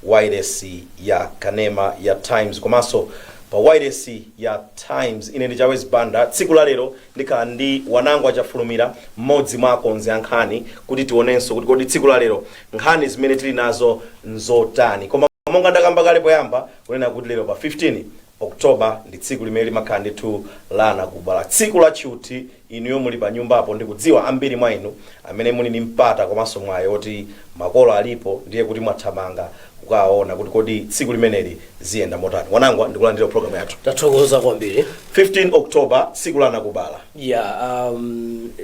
Wireless ya kanema ya Times komanso pa wireless ya Times. Ine ndi Chawezi Banda. Tsiku la lero ndikhala ndi Wanangwa Chafulumira, mmodzi mwa akonzi a nkhani, kuti tionenso kuti kodi tsiku la lero nkhani zimene tili nazo nzotani. Koma monga ndakamba kale poyamba kunena kuti lero pa 15 October ndi tsiku limene limakhala ndithu la anakubala, tsiku la tchuthi. Inuyo muli pa nyumbapo, ndikudziwa ambiri mwa inu amene muli ndi mpata komanso mwayi oti makolo alipo, ndiye kuti mwathamanga kukaona kuti kodi tsiku limeneli ziyenda motani. Wanangwa, ndikulandira program yathu. Tathokoza kwambiri. 15 October, tsiku la anakubala. Ya,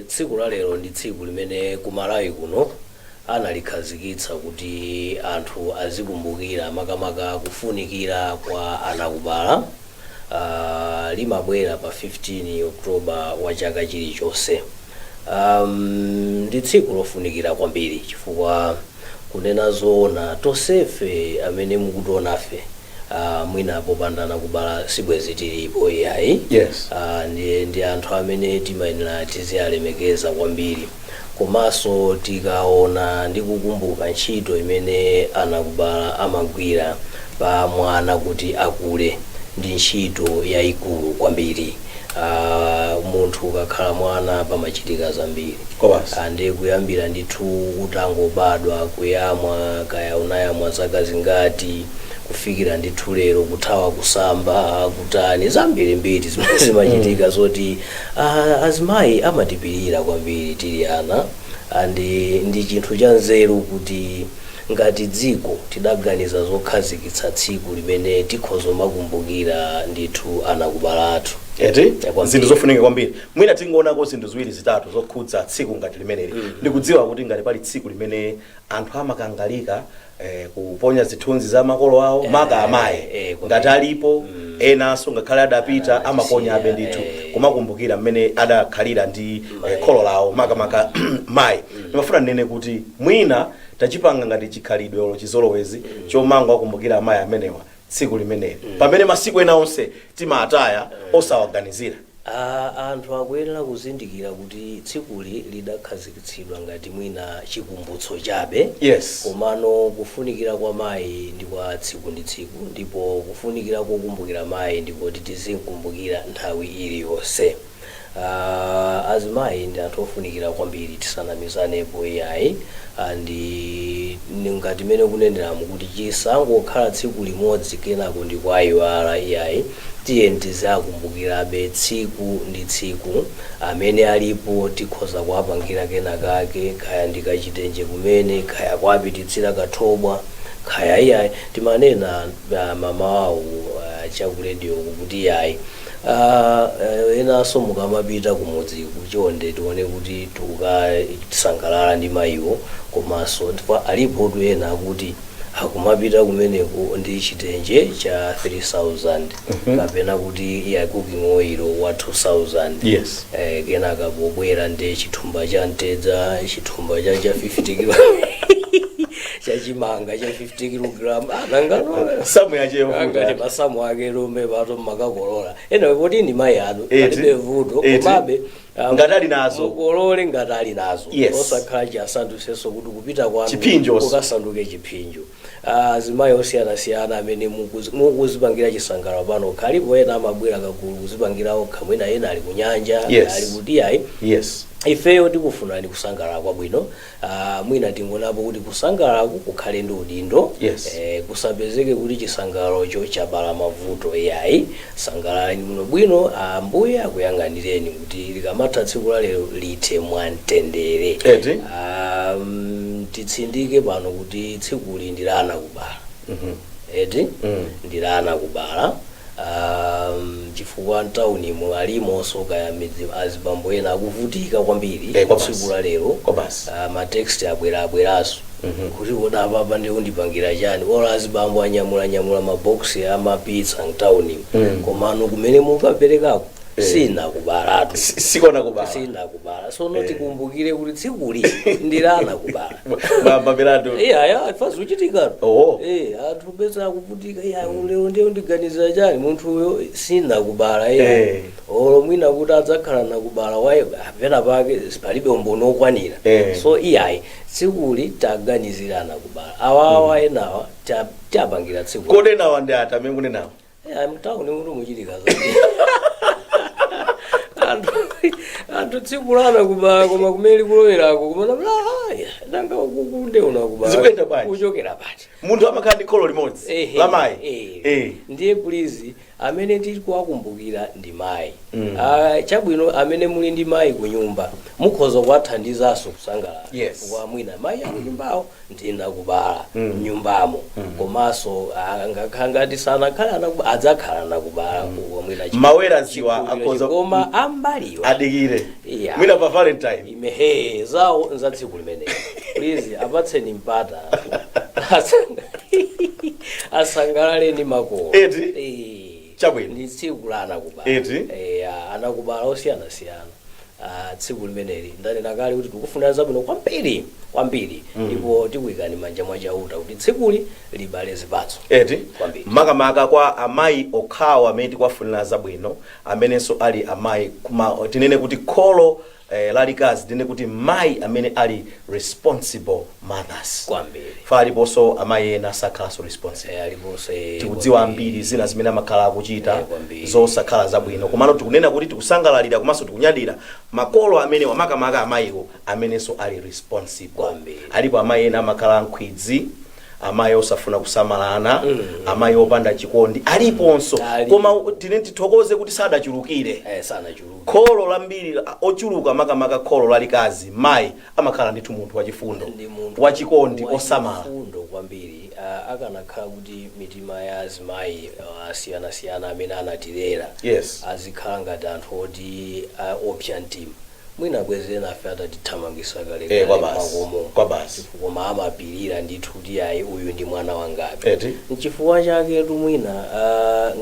tsiku la lero ndi tsiku limene ku Malawi kuno analikhazikitsa kuti anthu azikumbukira makamaka kufunikira kwa anakubala. Limabwera pa 15 October wa chaka chilichonse. Ndi tsiku lofunikira kwambiri chifukwa, kunena zoona, tonsefe amene mukutionafe, mwina popanda anakubala sibwezi tilipo iyayi. Ndi anthu amene timayenera tiziyalemekeza kwambiri, komanso tikaona ndi kukumbuka ntchito imene anakubala amagwira pa mwana kuti akule, ndi ntchito yayikulu kwambiri. Munthu ukakhala mwana pamachitika zambiri. Kobasi. Ndi kuyambira ndithu utangobadwa, kuyamwa, kaya unayamwa zaka zingati, kufikira ndithu lero, kuthawa kusamba, kutani, zambirimbiri zimene zimachitika zoti azimayi amatipirira kwambiri tili ana. Ndi chinthu cha nzeru kuti ngati dziko tidaganiza zokhazikitsa tsiku limene tikhoza kumakumbukira ndithu anakubala athu. Eti. Kwambiri. Zinthu zofunika kwambiri. Mwina tingoonako zinthu ziwiri zitatu zokhudza tsiku ngati limeneli. Ndikudziwa kuti ngati pali tsiku limene anthu amakangalika kuponya zithunzi za makolo awo, maka amayi, kwambiri. ngati alipo, enanso ngakhale adapita, amaponyabe ndithu kumakumbukira mmene adakhalira ndi kholo lawo, makamaka mayi. Ndimafuna ndinene kuti mwina tachipanga ngati chikhalidwe olo chizolowezi chomangowakumbukira amayi amenewa tsiku limeneli, pamene masiku ena onse timataya osawaganizira. Anthu akuyenera kuzindikira kuti tsikuli lidakhazikitsidwa ngati mwina chikumbutso chabe. Komano kufunikira kwa mayi ndi kwa tsiku ndi tsiku, ndipo kufunikira kokumbukira mayi ndikoti tizinkumbukira nthawi iliyonse. Azimayi ndi anthu ofunikira kwambiri, tisanamizanepo iyayi. Ndi ngati mene kuneneramu kuti chisangokhala tsiku limodzi kenako ndi kwayiwala iyayi. Tiye tizakumbukirabe tsiku ndi tsiku. Amene alipo tikhoza kuwapangira kenakake, kaya ndikachitenje kumene, kaya kuwapititsira kathobwa, kaya iyayi. Timanena mama wawo chaku radio kuti iyayi, enanso mukamapita kumudzi kuchonde tione kuti tikukasangalala ndi mayiwo, komanso ndipo alipotu ena akuti akumapita kumeneko ndi chitenje cha 3000 kapena kuti iya cooking oil wa 2000. Kenaka pobwera ndi chithumba cha mtedza, chithumba cha 50 kilo chachimanga cha 50 kilogram, anangano Samu yacheyo. Angati masamu ake lomwe pato mmakakolola ena poti ndi mayi anu, palibe vuto. Komabe Ngati ali nazo. Mukolole ngati ali nazo. Osakhala chiasandusenso kuti kupita kwanu Chiphinjonso. kukasanduke chiphinjo. Azimayi osiyanasiyana amene mukuzipangira chisangalalo pano, khalipo ena amabwera kagulu kuzipangira okha, mwina ena ali kunyanja, ali kuti ayi. Ifeyo tikufunani kusangalala kwabwino. Mwina tingonapo kuti kusangalalaku kukhale ndi udindo. Kusapezeke kuti chisangalalocho chabala mavuto iyayi. Sangalalani bwinobwino, Ambuye akuyang'anireni kuti likamatha tsiku la lero lithe mwamtendere. Eti. Titsindike pano kuti tsikuli ndi la anakubala, eti? Ndi la anakubala, chifukwa mtaunimo alimonso, kaya midzi, azibambo ena akuvutika kwambiri Kwa basi. tsiku la lero. Kwa basi. Ma text abwera abweranso kuti kodi apapa ndi undipangira chani? Olo azibambo anyamulanyamula maboksi amapizza mtaunimo, komano kumene mukaperekako Sinakubalatu. Sikona kubala. Sinakubala. Sono tikumbukire kuti tsikuli ndilana kubala. Mamilandu. Iya, ya fazi uchitikatu. Oh. Anthu peza akuvutika, iya, lero ndiye ndiganiza chani, munthu uyo sinakubala, iya. Olo mwina kuti adzakhala nakubala wayo pena pake palibe umboni okwanira. So iyayi, tsikuli taganizirana kubala awawa, enawa tapangira tsiku. Kodi nawa ndi ati amene munenawo? Mtawuni muti muchitika zambiri. Anthu tsiku lana kubala, koma kumene likulowerako kumana nanga ukukunde unakubala. Zikuyenda bwanji? Kuchokera pati? Munthu amakhala ndi kholo limodzi la mayi. Ndiye please, amene tili kuwakumbukira ndi mayi. Ah, chabwino, amene muli ndi mayi ku nyumba mukhoza kuwathandizanso kusangalala. Kwa mwina mayi akunyumbawo ndinakubala mnyumbamo, komanso ngakhala ngati sanakhale adzakhala nakubala kwa mwina Mawera ziwa chikhulupiriro akhoza koma ambaliwa adikire. Iya. Mwina pa Valentine. Imehe zawo nza tsiku limeneli. Please, apatseni mpata asangalale ndi makolo. Eti? Eh. Chabwino. Ndi tsiku la anakubala. Eti? Anakubala osiyanasiyana. Ah, tsiku limeneli ndanena kale kuti tikufunira zabwino kwambiri kwambiri, ndipo tikuyikani manja mwa Chauta kuti tsikuli libale zipatso. Eti? Kwambiri. Makamaka kwa amayi okhawo amene tikuwafunira zabwino, amenenso ali amayi kuma, tinene kuti kholo lalikazi, tinene kuti mayi amene ali responsible mothers. Kwambiri. Fa aliponso amayi ena sakhalanso responsible. Aliponso Tikudziwa kwambiri. ambiri zina zimene amakhala akuchita Kwambiri. zosakhala zabwino, komano tikunena kuti tikusangalalira komanso tikunyadira makolo amene wamakamaka amayiwo amenenso ali responsible. Kwambiri. Alipo amayi ena amakhala nkhwidzi, amayi osafuna kusamalana, amayi opanda chikondi aliponso. Ali. Koma tine tithokoze kuti sadachulukire. Sanachuluke. Kholo lambiri ochuluka, makamaka kholo lalikazi, mayi, amakhala ndithu munthu wachifundo, Ndi munthu wachikondi, osamala. Wachifundo kwambiri. Akanakhala kuti mitima ya azimayi asiyanasiyana amene anatilera azikhala ngati anthu oti opsa mtima, mwina bwezi nafe atatithamangisa kale Kwa kale basi. makomo. Kwa basi. Koma amapirira ndithu kuti ayi, uyu ndi mwana wangapi. Eti. Nchifukwa chake tumwina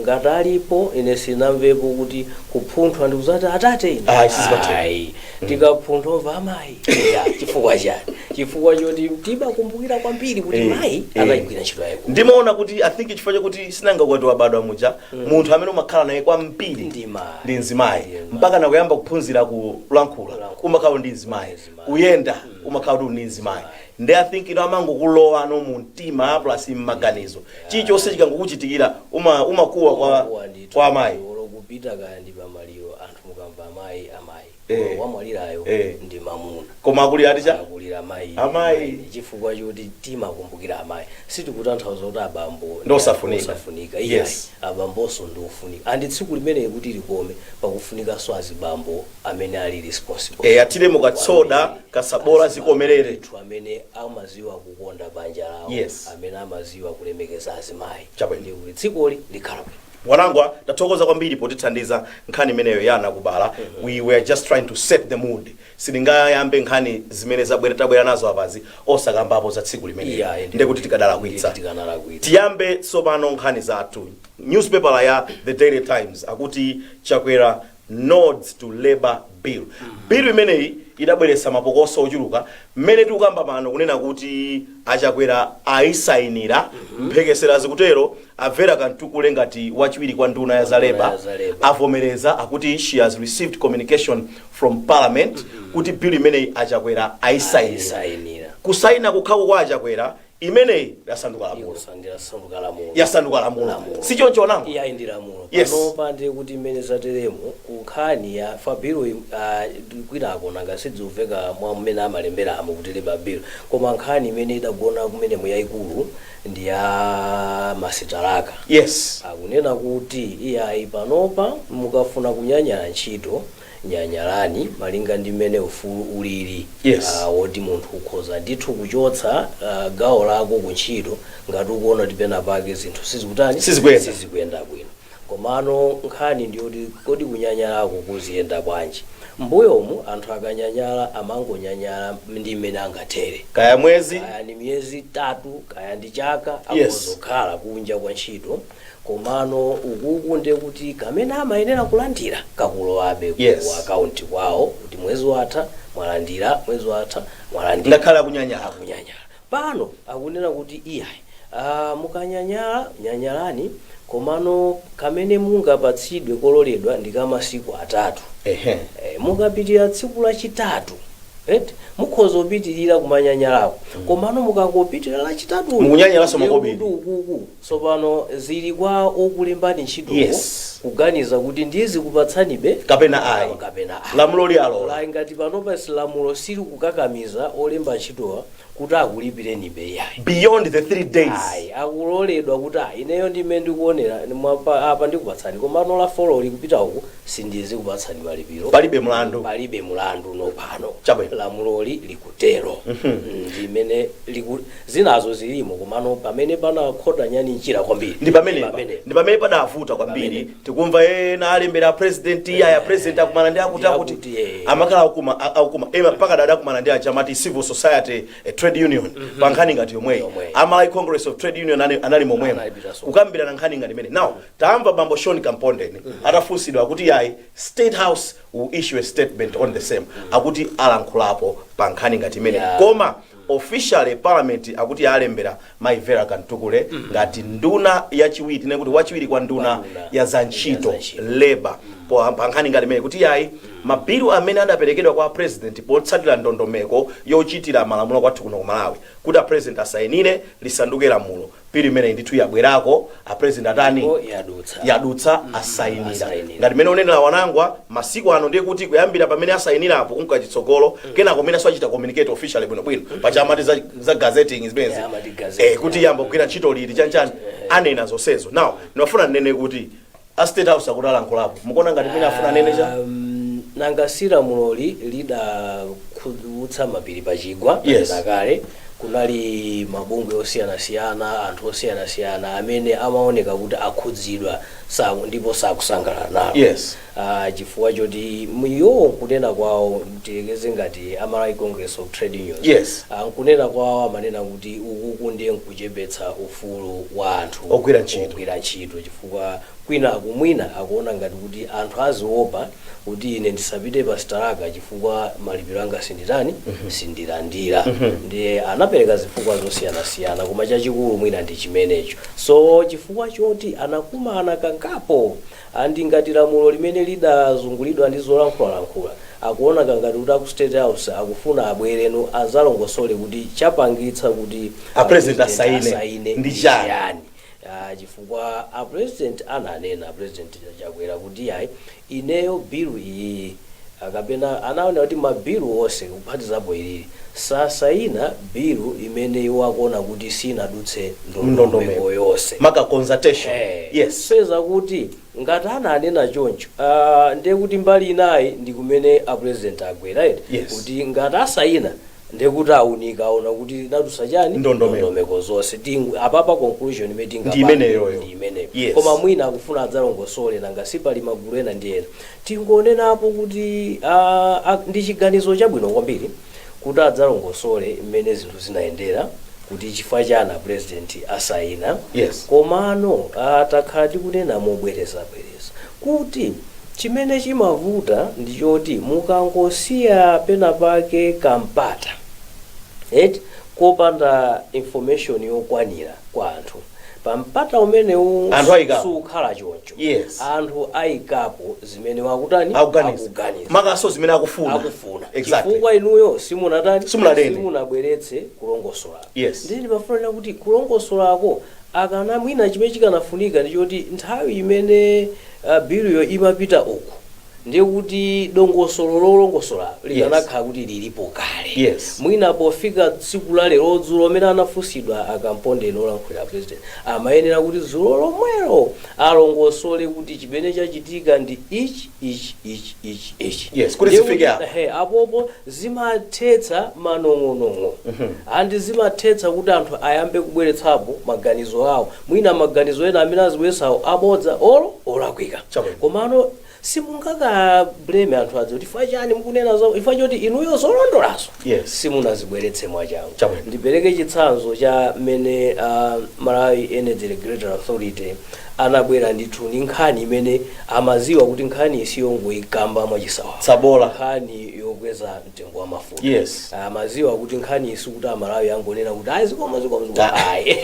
ngati alipo, ine sinamvepo kuti kuphunthwa ndikuzati atate ine. Ayi, sizimatheka. Ayi, tikaphunthwa mva amayi. Ya, chifukwa chani? Chifukwa choti timakumbukira kwambiri kuti mayi anagwira ntchito yayikulu. Ndimaona kuti, I think, chifukwa chakuti sinanga wabadwa muja, munthu amene umakhala naye kwambiri Ndi mayi. ndi mzimayi. Ndi mayi. Mpaka nakuyamba kuphunzira kulankhula Kulankhula. umakhala ndi mzimayi. Mzimayi. Kuyenda umakhala kuti ndi mzimayi. Ndi I think ino amangokulowa no mu mtima plus mmaganizo, chilichonse chikangokuchitikira umakuwa kwa, Umakuwa ndithu. kwa amayi. Olo kupita kaya ndi pamaliro, anthu mukamva amayi, amayi, wamwalirayo ndi mamuna. Koma akuli ati cha Akulira amayi. Amayi. Chifukwa choti timakumbukira amayi. Sitikutanthauza kuti abambo Ndi osafunika. osafunika. Iyayi, abambonso ndi ofunika, and tsiku limeneli kuti likome pakufunikanso azibambo amene ali responsible. Athire mukatsoda Kwambiri. kasabola Azibambo zikomerere. ndithu amene amaziwa kukonda banja lawo, amene amaziwa kulemekeza azimayi. Chabwino. Ndi kuti tsikoli likhala bwino. Wanangwa, tathokoza kwambiri potithandiza nkhani imeneyo ya anakubala. We were just trying to set the mood. Sitingayambe nkhani zimene zabwera tabwera nazo apazi osakambapo za tsiku limenelo, ndekuti tikadalakwitsa. Tikanalakwitsa. Tiyambe tsopano nkhani zathu. Newspaper ya The Daily Times akuti Chakwera nods to labor bill. Bill imeneyi idabweretsa mapokoso ochuluka. Mmene tikukamba pano, kunena kuti aChakwera ayisayinira, mphekesera zikutero. Avera Kantukule ngati wachiwiri kwa nduna ya za labour Ya za labour. avomereza, akuti she has received communication from parliament kuti bill imeneyi aChakwera ayisayinira. Ayisayinira. Kusayina kukhako kwa aChakwera, imeneyi yasanduka lamulo. Ikusandira sanduka lamulo. Yasanduka lamulo. Lamulo. Si choncho nango? Iya, ndi lamulo. Yes. Panopa ndiye kuti mmene zateremo kunkhani ya fa bill kwinako nanga sidziumveka mwa mmene amalemberamo kuti labour bill, koma nkhani imene idagona kumenemo yayikulu ndi ya masitalaka. Akunena kuti iyayi, panopa mukafuna kunyanyala ntchito, nyanyalani malinga ndi mmene ufulu ulili. Woti munthu ukhoza ndithu kuchotsa gawo lako ku ntchito ngati ukuona kuti pena pake zinthu sizikutani? Sizikuyenda. Sizikuyenda bwino. Komano nkhani ndiyoti kodi kunyanyalako kuziyenda bwanji? Mbuyomu anthu akanyanyala amangonyanyala ndi mmene angathere, kaya mwezi, kaya ndi miyezi 3, kaya ndi chaka, akuzokhala kunja kwa ntchito. Komano ukuku ndiye kuti kamene amayenera kulandira kakulowabe ku akaunti kwawo, kuti mwezi watha mwalandira, mwezi watha mwalandira, ngakhale akunyanyala. Akunyanyala. Pano akunena kuti iyayi, mukanyanyala nyanyalani, komano kamene mungapatsidwe kololedwa ndi kamasiku 3. Mukapitirira tsiku lachitatu, right? Mukhoza kupitirira kumanyanyalako, komano mukangopitirira lachitatu, Mukunyanyalanso ndiye makobiri. kuti ukuku tsopano zili kwa okulembani ntchito kuganiza kuti ndizikupatsanibe kapena ayi. Kapena ayi. Lamulo liyalola. La ngati panopa lamulo sili kukakamiza olemba ntchitowa kuti akulipirenibe, yayi. Beyond the 3 days. Ayi, akuloledwa kuti ineyo ndime ndikuonera apa ndikupatsani, komano la four likupita uku sindizikupatsani malipiro. Palibe mlandu. Palibe mulandu nopano. Chabwino. Lamuloli likutero. Ndimene zinazo zilimo, komano pamene panakhota nyani njira kwambiri ndi pamene pamene. Ndi pamene padavuta kwambiri. Pamene. Tikumva ena alembera president, aya president akumana ndi akuti Ndi akuti akuti, eh. amakhala akuma ema mpaka dada akumana ndi aja amati civil society, trade union, pa nkhani ngati yomweyi. Yomweyi. Amalawi Congress of Trade Union anali momwemo Analipiraso. kukambirana nkhani ngati imene. Now tamva bambo Sean Kampondeni atafunsidwa kuti yayi, State House will issue a statement on the same, akuti alankhulapo pa nkhani ngati imene. Koma officially parliament akuti alembera Mai Vera Kantukule ngati nduna yachiwiri, nekuti wachiwiri kwa nduna Kwa nduna ya zantchito, ya zantchito. Labor, pa nkhani ngati imene kuti yayi, mabilu amene adaperekedwa kwa president potsatira ndondomeko yochitira malamulo kwathu kuno ku Malawi, kuti a president asayinire lisanduke lamulo, bilu imene ndithu yabwerako, a president atani? Ndipo yadutsa. Yadutsa, asayinira. Asayinira. Ngati mmene unenera Wanangwa, masiku ano ndiye kuti kuyambira pamene asayinirapo kunka chitsogolo, kenako kumene achita communicate officially bwinobwino pachamati za gazetting zimenezi. Yeah, amati gazette. Kuti yamba kugwira ntchito liti, chanchani, anena zonsezo. Now ndimafuna ndinene kuti a State House akuti alankhulapo, mukuona ngati mmene afuna anene cha Nanga si lamuloli lidakhudutsa mapiri pachigwa? Kale kunali mabungwe osiyanasiyana, anthu osiyanasiyana amene amaoneka kuti akhudzidwa ndipo sakusangalala nawo. Chifukwa choti iwo nkunena kwawo, tiyekeze ngati Amalawi Congress of Trade Unions, nkunena kwawo amanena kuti ukuku ndiye nkuchepetsa ufulu wa anthu ogwira ntchito. Ogwira ntchito, chifukwa kwinaku mwina akuona ngati kuti anthu aziopa kuti ine ndisapite pa sitalaka chifukwa malipiro anga sinditani, sindilandira. Ndiye anapereka zifukwa zosiyanasiyana, koma chachikulu mwina ndi chimenecho. So chifukwa choti anakumana kangapo, andi ngati lamulo limene lidazungulidwa ndi zolankhulalankhula, akuona kangati kuti aku State House akufuna abwereno azalongosole kuti chapangitsa kuti a president a asaine asaine ndi chani. Chiyani? Chifukwa a president ananena, a president Chakwera, kuti yayi, ineyo bilu iyi, kapena anaona kuti mabilu onse kuphatizapo ilili, sasayina bilu imene iwo akuona kuti sinadutse ndondomeko yonse, maka consultation. Seza kuti ngati ananena choncho, ndiye kuti mbali inayi ndi kumene a president agwera, right? Yes. Kuti ngati asayina, ndiye kuti aunika, aona kuti inadutsa chani? Ndondomeko. Ndondomeko zonse. Apapa conclusion imene Ndi imeneyoyo. ndi imeneyo. Yes. Koma mwina akufuna adzalongosole, nanga sipali magulu ena ndi ena. Tingonenapo kuti ndi chiganizo chabwino kwambiri kuti adzalongosole mmene zinthu zinayendera, kuti chifukwa chani a president asayina. Komano takhala tikunena mobwerezabwereza kuti chimene chimavuta ndi choti mukangosiya pena pake kampata, right, kopanda information yokwanira kwa anthu, pampata umenewu Anthu ayikapo. sukhala choncho. Yes. Anthu ayikapo zimene wakutani? Akuganiza. Akuganiza. Makaso zimene akufuna. Akufuna. Exactly. Chifukwa inuyo simunatani? Simunanene. Simunabweretse kulongosolako. Yes. Ndiye ndimafunira kuti kulongosolako akana mwina chimene chikanafunika ndichoti nthawi imene biluyo imapita uku, ndiye kuti dongosolo lolongosola likanakhala kuti lilipo kale. Yes. Mwina pofika tsiku la lero dzulo amene anafunsidwa akampondeni olankhulira president, amayenera kuti dzulo lomwelo alongosole kuti chimene chachitika ndi ichi, ichi, ichi, ichi, ichi. Yes, kuti Ndiye zifike kuti, apo. ehe, apopo zimathetsa manong'onong'o andi zimathetsa kuti anthu ayambe kubweretsapo maganizo awo, mwina maganizo ena amene azibweretsawo abodza olo olakwika. Chabwino. Komano simungakane. Sitinga blame anthu adzo kuti chifukwa chani mukunena zo, chifukwa choti inuyo zolondolazo simunazibweretse mwachangu. Ndipereke chitsanzo cha mmene Malawi Energy Regulatory Authority anabwera ndithu ndi nkhani imene amaziwa kuti nkhani isiyongoikamba mwachisawawa. Tsabola. Nkhani yokweza mtengo wa mafuta. Amaziwa kuti nkhani isi kuti Amalawi angonena kuti ayi, zikomo, zikomo, zikomo, ayi,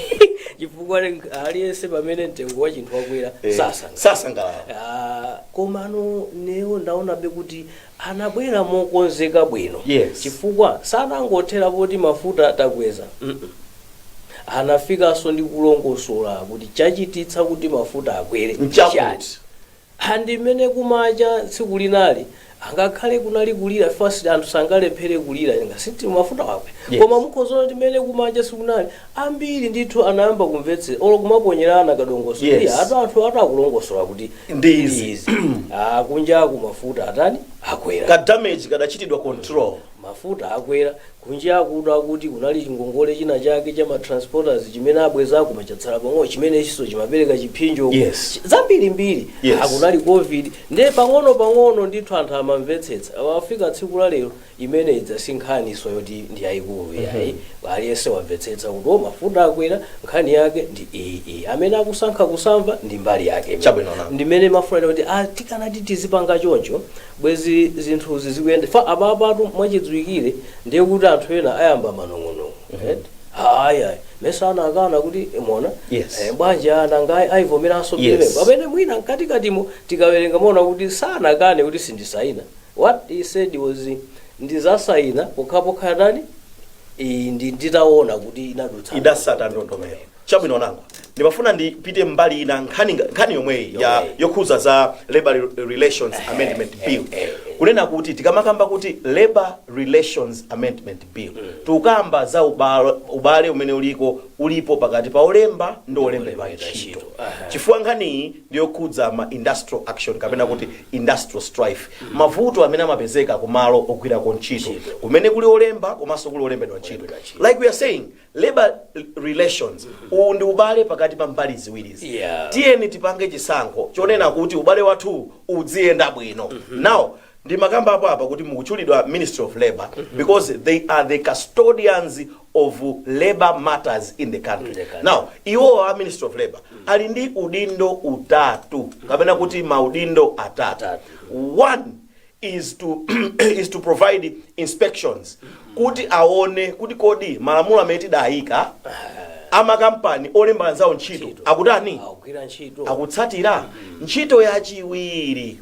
chifukwa aliyense pamene mtengo wa chinthu wakwera sasanga Sasangalala. Ah, komano newo ndaonabe kuti anabwera mokonzeka bwino, chifukwa sanangothera poti mafuta takweza. Anafikanso ndi kulongosola kuti chachititsa kuti mafuta akwere nchakuti chani. Andi mmene kumacha tsiku linali angakhale kunali kulira first, anthu sangalephere kulira ngasiti mafuta wakwera. Koma mukhozaona kuti mmene kumacha sikunali ambiri ndithu anayamba kumvetsera olo kumaponyerana kadongoso. Iya, atu anthu atakulongosola kuti ndi izi. Izi. Ah, kunjaku mafuta atani, akwera. Ka damage kadachitidwa control. Mafuta akwera kunja akuti akuti kunali chingongole china chake cha ma transporters chimene abwezako machatsala pang'ono, chimene chiso chimapereka chipsinjo zambirimbiri. Akunali COVID, ndiye pang'ono pang'ono ndithu anthu amamvetsetsa. Afika tsiku la lero imene idza si nkhaniso yoti ndi yayikulu yayi. Aliyense wamvetsetsa kuti o, mafuta akwera, nkhani yake ndi iyi iyi. Amene akusankha kusamva ndi mbali yake imene. Chabwino nako. Ndimene mafuna kuti tikanati tizipanga choncho bwezi zinthuzi zikuyenda fa apapatu mwachidziwikire, ndiye kuti anthu ena ayamba manong'onong'o, right? Hayi, mesa anakana kuti mona bwanji ana ayivomeranso pamene mwina mkatikatimo tikawerenga mona kuti sanakane kuti sindisaina. What he said was, ndizasayina pokhapokha tani iyi ndi nditaona kuti inadutsa idasata ndondomeko. Chabwino nango, ndimafuna ndipite mbali ina, nkhani yomweyi ya Yomweyi. yokhuza za Labor Relations Amendment Bill. Kunena kuti tikamakamba kuti Labor Relations Amendment Bill, tikukamba za ubale umene ulipo pakati pa olemba ndi olembedwa olembedwa ntchito. Ntchito. Chifukwa nkhaniyi ndiyokhudza ma industrial action kapena kuti industrial strife, mavuto amene amapezeka kumalo ogwirako ntchito Ntchito. kumene kuli olemba komanso kuli olembedwa ntchito. Olembedwa ntchito. Like we are saying, labor relations, uwu ndi ubale pakati pa mbali ziwirizi. Tiyeni tipange chisankho chonena kuti ubale wathu udziyenda bwino. Now ndimakamba apo apa kuti mukutchulidwa Ministry of Labor because they are the custodians of labor matters in the country. In the country. Now iwo a Ministry of Labor ali ndi udindo utatu kapena kuti maudindo atatu. Atatu. One is to provide inspections kuti aone kuti kodi malamulo amene tidayika amakampani olemba anzawo ntchito Ntchito. akutani, akugwira ntchito, akutsatira. Ntchito yachiwiri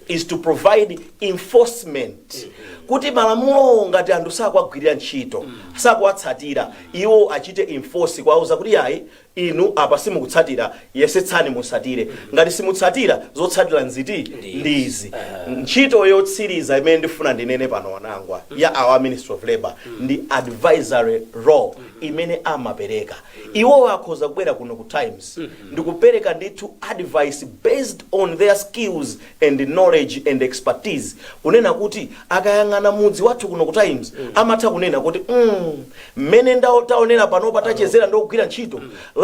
is to provide enforcement kuti malamulo ngati anthu sakuwagwirira ntchito, sakuwatsatira, iwo achite enforce kuwauza kuti yayi, inu apa simukutsatira, yesetsani musatire. Ngati simutsatira, zotsatira nziti? Ndi ndi izi. Ntchito yotsiriza imene ndifuna ndinene pano, wanangwa, ya our Ministry of Labor ndi advisory role imene amapereka. Iwowo akhoza kubwera kuno ku Times ndikupereka ndithu advice based on their skills and knowledge and expertise, kunena kuti akayang'ana mudzi wathu kuno ku Times amatha kunena kuti mmene taonera panopa, tachezera ndikugwira ntchito,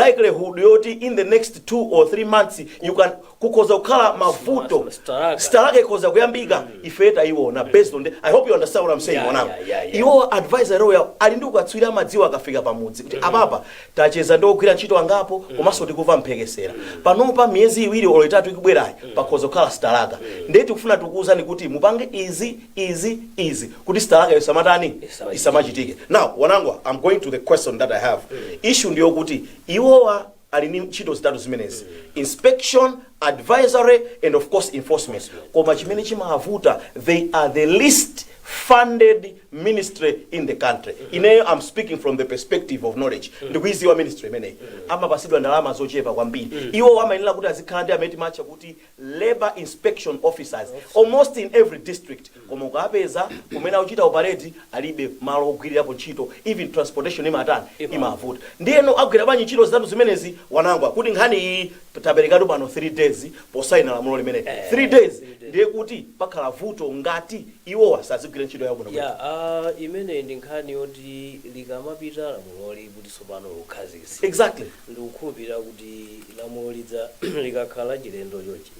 likelihood yoti in the next 2 or 3 months you can kukhoza kukhala mavuto, Strike. Strike ikhoza kuyambika, ife tayiona based on the, I hope you understand what I'm saying. Wanangu, iwo advisory role yawo ali ndi ukatswiri, amadziwa akafika pamudzi kuti apapa tacheza ndi ogwira ntchito angapo komanso tikumva mphekesera panopa, miyezi 2 olo 3 ikubwerayi pakhoza kukhala strike, ndiye tikufuna tikuwuzani kuti mupange izi, izi, izi kuti strike isamatani, Isamachitike. Isamachitike. Now wanangwa, I'm going to the question that I have. Issue ndiyokuti iwowa ali ndi ntchito zitatu zimenezi: inspection, advisory and of course enforcement. Koma chimene chimavuta, they are the least funded ministry in the country. Ineyo I'm speaking from the perspective of knowledge. Ndikuiziwa ministry imeneyi, amapasidwa ndalama zochepa kwambiri. Iwo amayenera kuti azikhala ndi amene timatcha kuti labor inspection officers almost in every district, koma ukapeza kumene akuchita operate alibe malo ogwirirapo ntchito, even transportation imatani, imavuta. Ndiyeno agwira bwanji ntchito zitatu zimenezi, wanangwa, kuti nkhani iyi taperekatu pano 3 days posayina lamulo limene 3 days, ndiye kuti pakhala vuto ngati iwowa sazigwira ntchito yawo bwino. Ya, imeneyi ndi nkhani yoti likamapita lamuloli kuti tsopano lukhazikitsidwe, ndikukhulupirira kuti lamulo lidza likakhala chilendo chonchi,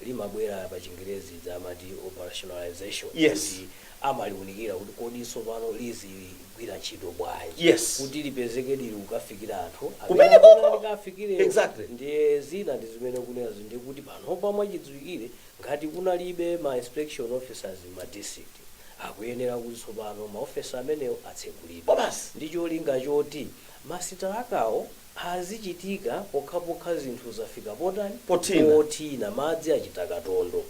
Limabwera pa Chingerezi amati operationalization, kuti amaliunikira kuti kodi tsopano lizigwira ntchito bwanji, kuti lipezeke lili kukafikira anthu Kumene amene koko. likafikire. Ndiye zina ndi zimene kunenazo, ndiye kuti panopa mwachidziwikire ngati kunalibe ma inspection officers ma district, akuyenera kuti tsopano maofesa amenewo atsekulidwe Basi. ndi cholinga choti masitalakawo azichitika pokhapokha zinthu zafika potani? Pothina. Pothina, madzi achita katondo.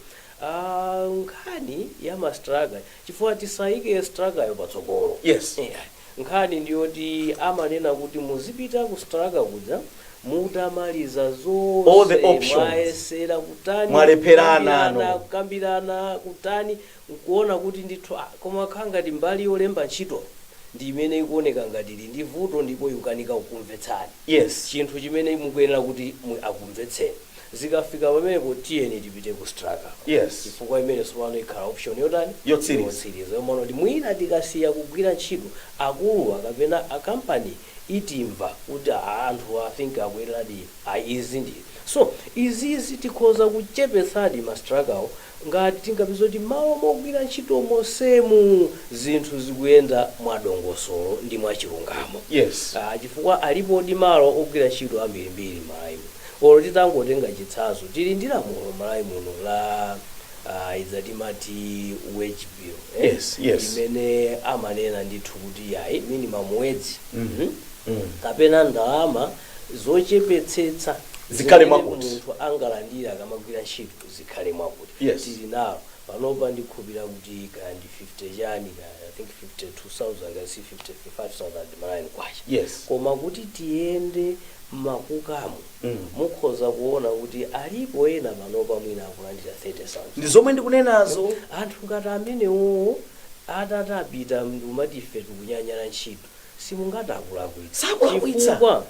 Nkhani ya mastraka, chifukwa tisayike strakayo patsogolo. Nkhani ndiyoti amanena kuti muzipita ku straka kuja mutamaliza All zonse, the options. mwayesera kutani, Mwalepherana. kukambirana, No. kukambirana kutani, nkuona kuti ndithu koma khala ngati mbali yolemba ntchito ndi imene ikuoneka ngati ili ndi vuto ndipo ikukanika kukumvetsani chinthu chimene mukuyenera kuti akumvetseni. Zikafika pamenepo, tiyeni tipite ku straka, chifukwa imene tsopano ikhala option yotani? Yotsiriza. Yotsiriza, yomwe kuti mwina tikasiya kugwira ntchito, akuluwa kapena akampani itimva kuti anthu I think akuyeneradi izi ndi so izizi. Tikhoza kuchepetsadi mastrakawo ngati tingapeza kuti malo mogwira ntchito mosemu zinthu zikuyenda mwadongosolo ndi mwachilungamo. Chifukwa alipodi malo ogwira ntchito ambirimbiri m'Malawi muno. Olo titangotenga chitsanzo, tili ndi lamulo m'Malawi muno la idza timati wage bill, eh? Yes. Imene amanena ndithu kuti yayi, minimum wage, kapena ndalama zochepetsetsa Zikhale zimene mwakuti. munthu angalandire akamagwira ntchito zikhale mwakuti. Tili nalo panopa, ndikhulupira kuti kaya ndi 50 chani, kaya I think 52,000, kaya si 55,000 Malawi kwacha. Koma kuti tiyende mmakukamu, mukhoza kuona kuti alipo ena panopa mwina akulandira 30,000. Ndi zomwe ndikunenazo. Anthu ngati amenewo atati apita ndikumati ife tikunyanyala ntchito, simungati akulakwitsa? Sakulakwitsa. Chifukwa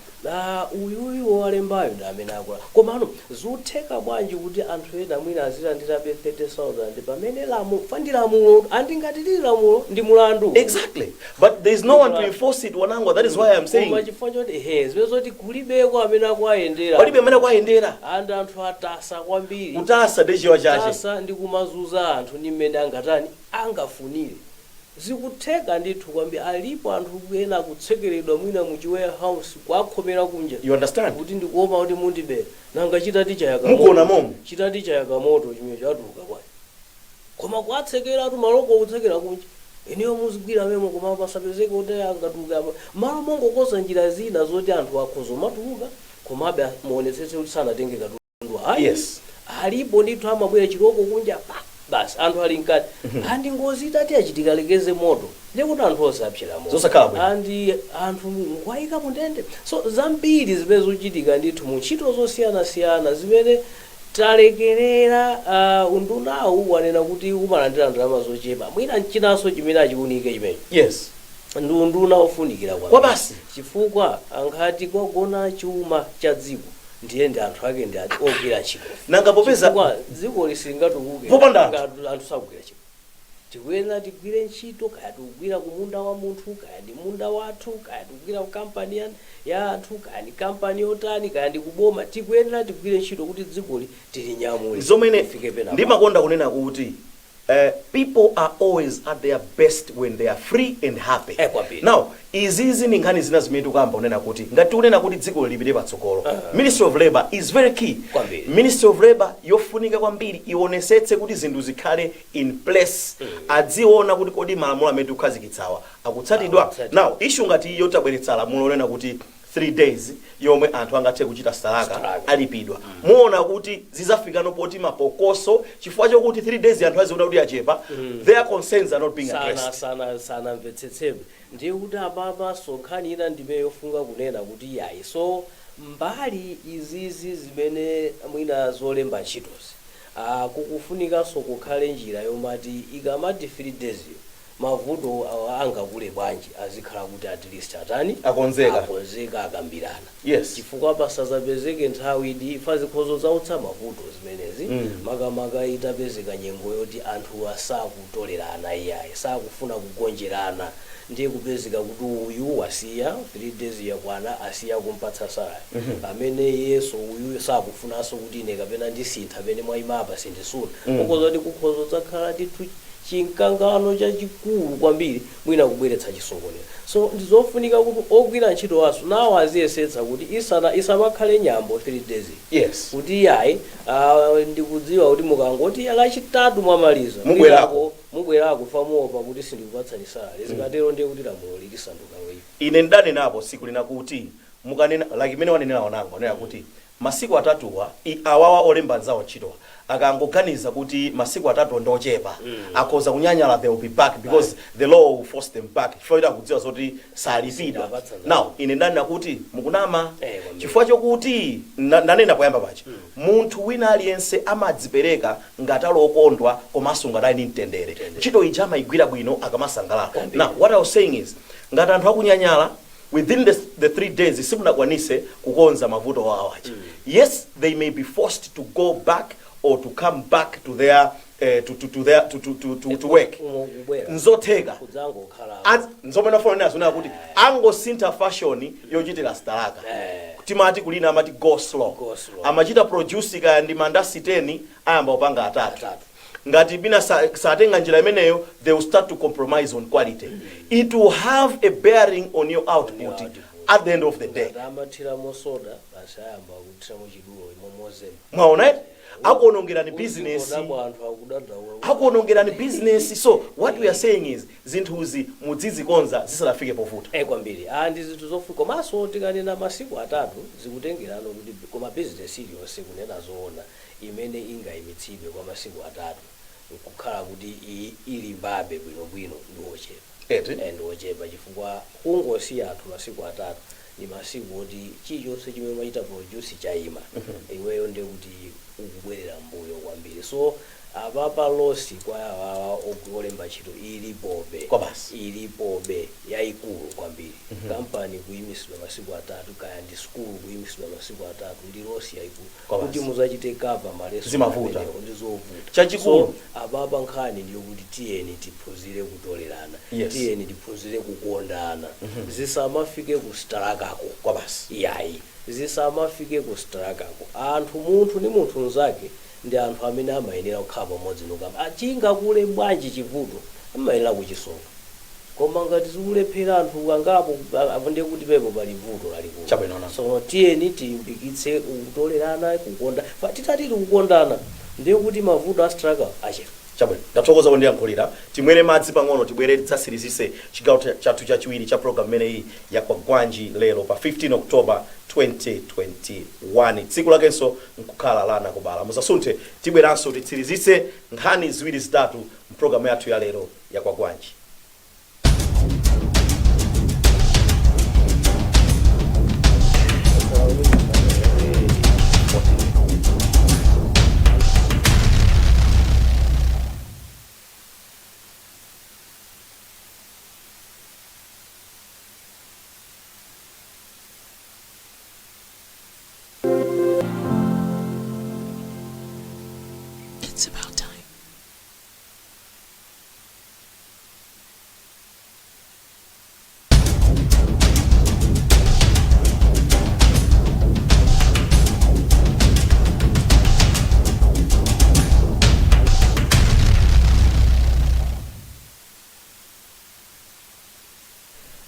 uyuyu wowalembayo ndi amene akula. Komano zutheka bwanji kuti anthu ena mwina azilandirabe 30,000 pamene lamulo fa ndi lamulo, andingati lili lamulo ndi mulandu? Exactly, but there is no one to enforce it, Wanangwa. That is why I'm Koma saying chifukwa choti he zimene zoti kulibeko amene akuayendera. Palibe amene akuayendera. And anthu atasa kwambiri. Kutasa ndi chiwa chache. Tasa ndi kumazuza anthu ndi mmene angatani, angafunire. Zikutheka ndithu kwambiri. Alipo anthu ena akutsekeredwa mwina mu warehouse, kuakhomera kunja You understand? kuti ndikuopa kuti mundibera. Nanga chitati chayaka Mugona moto? momo. Chitati chayaka moto chimwe chatuluka bwanji? Koma kuatsekeratu maloko, kutsekera kunja, ineyo muzigwira memo, koma pasapezeke kuti angatuluke apa. Malo mongokoza njira zina zoti anthu akhoza matuluka, komabe muonetsetse kuti sanatenge katundu, ayi. Alipo ndithu amabwera chiloko kunja pa basi, anthu ali mkati, andi ngozi itati achitika, lekeze moto, ndiye kuti anthu onse apsera moto. Zosakhala bwino. Andi anthu nkwayika mundende. So zambiri zimene zikuchitika ndithu mu ntchito zosiyanasiyana zimene talekerera. Undunawu wanena kuti umalandira ndalama zochepa, mwina nchinanso chimene achiunike chimene ndi unduna ofunikira kwambiri. Kwa basi. Chifukwa ankhati kwagona chuma cha dziko ndiye ndi anthu ake, ndi ati ogwira ntchito. Nanga popeza Chifukwa dziko lisingatukuke Popanda anthu. ngati anthu sagwira ntchito. Tikuyenera tigwire ntchito, kaya tikugwira ku munda wa munthu, kaya ndi munda wathu, kaya tikugwira ku kampani ya anthu, kaya ndi kampani yotani, kaya ndi kuboma, tikuyenera tigwire ntchito kuti dzikoli tilinyamule Zomene lifike pena. Ndimakonda kunena kuti people are always at their best when they are free and happy. Kwambiri. Now izizi ndi nkhani zina zimene tikuyamba kunena kuti ngati tikunena kuti dziko lipite patsogolo, Ministry of Labor is very key. Kwambiri. Ministry of Labor yofunika kwambiri, ionesetse kuti zinthu zikhale in place, adziona kuti kodi malamulo amene tikukhazikitsawa akutsatidwa. Akutsatidwa. Now issue ngati iyo, tabweretsa lamulo lonena kuti 3 days yomwe anthu angathe kuchita strike, Strike. alipidwa. Muona kuti zizafikano poti mapokoso, chifukwa chokuti 3 days anthu aziona kuti achepa, their concerns are not being Sana addressed. Sana sanamvetsetsebe. Ndiye kuti apapa nkhani ina ndime yofunga kunena kuti yayi, so mbali izizi zimene mwina zolemba ntchitozi, kukufunikanso kukhale njira yomati ikamati 3 days yo, mavuto angakule bwanji azikhala kuti at least atani? Akonzeka. Akonzeka, akambirana. Chifukwa pasazapezeke nthawi idi ifa zikhozo zautsa mavuto zimenezi, makamaka itapezeka nyengo yoti anthu asakutolerana iyayi, sakufuna kugonjerana. Ndiye kupezeka kuti uyu wasiya, 3 days yakwana, asiya kumpatsa salary, pamene yeso uyu sakufunanso kuti ine kapena ndisintha pamene mwayimapa sindisuna. Ukhoza kuti kukhoza dzakhala ndithu chinkangano chachikulu kwambiri, mwina kubweretsa chisokonezo. So ndizofunika kuti ogwira ntchito waso nawo aziyesetsa kuti isana isamakhale nyambo 3 days, kuti yayi, ndikudziwa kuti mukangoti Lachitatu mwamaliza, Mubwerako. Mubwerako famuopa kuti sindikupatsani salary. Zikatero ndiye kuti lamulo lisanduka loyipa. Ine ndanenapo siku lina kuti mukanena like imene wanenera wanango, anena kuti masiku atatuwa, awawa olemba anzawo ntchitowa akangoganiza kuti masiku atatu ndochepa, akhoza kunyanyala. They will be back because the law will force them back, chifukwa choti akudziwa zoti salipidwa. Sindapatsa. Now ine ndanena kuti mukunama, Kwambiri. chifukwa chokuti ndanena poyamba paja, munthu wina aliyense amadzipereka ngati ali okondwa komanso ngati ali ndi mtendere. Ntchito ija amayigwira bwino akamasangalala. Kwambiri. Now what I was saying is, ngati anthu akunyanyala within the 3 days, simunakwanise kukonza mavuto awo aja, yes, they may be forced to go back or to come back to their to their to work. Kubwera. Nzotheka. Kudzangokhala. Nzomwe ndafuna zonena kuti angosintha fashion yochitira sitalaka. Timati kulina amati go slow. Go slow. Amachita produce kaya ndi mandasi 10, ayamba kupanga atatu. Atatu. Ngati bina satenga njira imeneyo, they will start to compromise on quality. It will have a bearing on your output, output. at the end of the day. Ngati amathiramo soda, basi ayamba kuthiramo chidulo imomozema. Mwaona eti, akuonongerani business. Kodabwa anthu akudandaula. Akuonongerani business. So what we are saying is, zinthuzi mudzizikonza zisanafike povuta. Kwambiri. Ndi zinthu zofunika. Komanso tikanena masiku atatu, zikutengerano kuti koma business iliyonse, kunena zoona, imene ingayimitsidwe kwa masiku atatu nkukhala kuti ilimbabe bwinobwino ndi ochepa. Eti. Ndi ochepa, chifukwa kungosiya anthu masiku atatu ndi masiku oti chilichonse chimene umachita produce chayima, iweyo ndiye kuti ukubwerera mbuyo kwambiri. So apapa loss kwa awawa olemba ntchito ilipobe. Kwa basi. Ilipobe yayikulu kwambiri. Kampani kuyimisidwa masiku atatu, kaya ndi sukulu kuyimisidwa masiku atatu, ndi loss yayikulu. Kwa basi. Kuti muzachite cover maleso Zimavuta. amenewo ndi zovuta. Chachikulu. So apapa nkhani ndiyokuti tiyeni tiphunzire kutolerana. Tiyeni tiphunzire kukondana. Zisamafike ku sitalakako. Kwa basi. Yayi, zisamafike ku sitalakako. Anthu, munthu ndi munthu mnzake, ndi anthu amene amayenera kukhala pamodzi nokamba achingakule bwanji chivuto, amayenera kuchisolva. Koma ngati zikulephera anthu angapo, apo ndiye kuti pepo pali vuto lalikulu. Chabwino, nanu. So tiyeni tilimbikitse kutolerana, kukonda. Titati tikukondana, ndiye kuti mavuto a struggle achepa. Chabwino, ndathokoza kundiyankhulira. Timwere madzi pang'ono, tibwere tidzasirizise chigawo chathu chachiwiri cha program imeneyi ya Kwagwanji lero pa 15 October 2021, tsiku lakenso nkukhala la anakubala. Musasunthe, tibweranso titsirizitse nkhani ziwiri zitatu mpulogalamu yathu ya lero ya Kwagwanji. It's about time.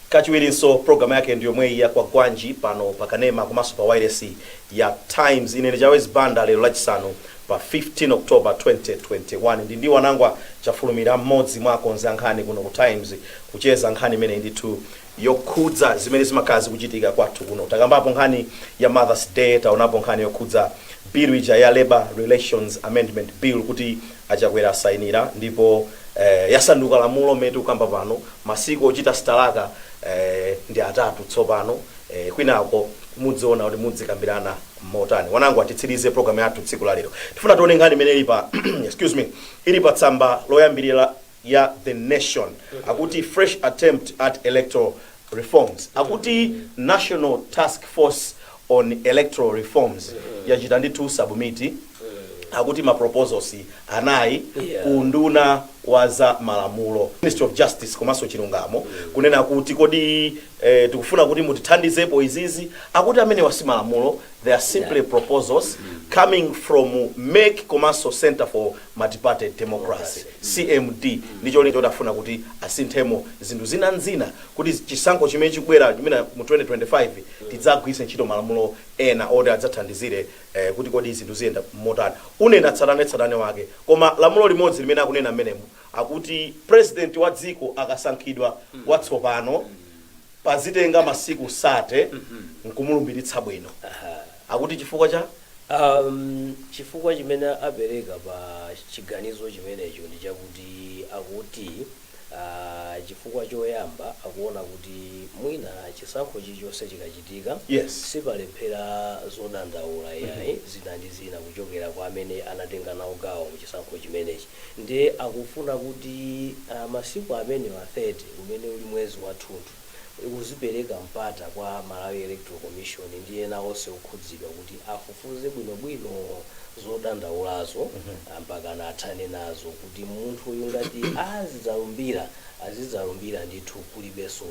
Kachiwirinso, programu yake ndi yomweyi ya Kwagwanji pano pakanema komanso pa wireless ya Times. Ine ndi Chawezi Banda. Lero Lachisanu pa 15 October 2021, ndi Wanangwa Chafulumira, mmodzi mwa akonzi ankhani kuno ku Times, kucheza nkhani imeneyi ndithu yokhudza zimene zimakhala zikuchitika kwathu kuno. Takambapo nkhani ya Mother's Day, taonapo nkhani yokhudza bill ija ya Labor Relations Amendment Bill, kuti Achakwera asayinira ndipo yasanduka lamulo. Mmene tikukamba pano, masiku ochita sitalaka ndi atatu tsopano. Kwinako mudziona kuti mudzikambirana motani. Wanangu, atitsirize programu yathu tsiku la lero. Tifuna tione nkhani imene ili pa, excuse me, ili pa tsamba loyambirira ya The Nation. Akuti fresh attempt at electoral reforms. Akuti National Task Force on Electoral Reforms yachita ndithu submit Akuti ma proposals anayi ku nduna wa za malamulo, Ministry of Justice komanso chilungamo, kunena kuti kodi tikufuna kuti mutithandizepo izizi. Akuti amene si malamulo, they are simply proposals coming from MEC komanso Center for Multiparty Democracy, CMD, ndicho choti afuna kuti asinthemo zinthu zina nzina kuti chisankho chimene chikubwera chimene mu 2025 tidzagwiritse ntchito malamulo ena oti adzathandizire kuti kodi zinthu ziyenda motani. Unena tsatanetsatane wake, koma lamulo limodzi limene akunena mmenemu, akuti president wa dziko akasankhidwa watsopano, pazitenga masiku 30 nkumulumbiritsa bwino. Akuti chifukwa cha Chifukwa chimene apereka pa chiganizo chimenecho ndi chakuti akuti chifukwa choyamba, akuona kuti mwina chisankho chilichonse chikachitika, sipalephera zodandaula yayi zina ndi zina kuchokera kwa amene anatenga nawo gawo mu chisankho chimenechi. Ndiye akufuna kuti masiku amenewa 30, umene uli mwezi wathunthu, uzipereka mpata kwa Malawi Electoral Commission ndi ena onse okhudzidwa kuti afufuze bwinobwino zodandaulazo mpaka athane nazo, kuti munthu uyu ngati azidzalumbira, azidzalumbira ndithu kulibenso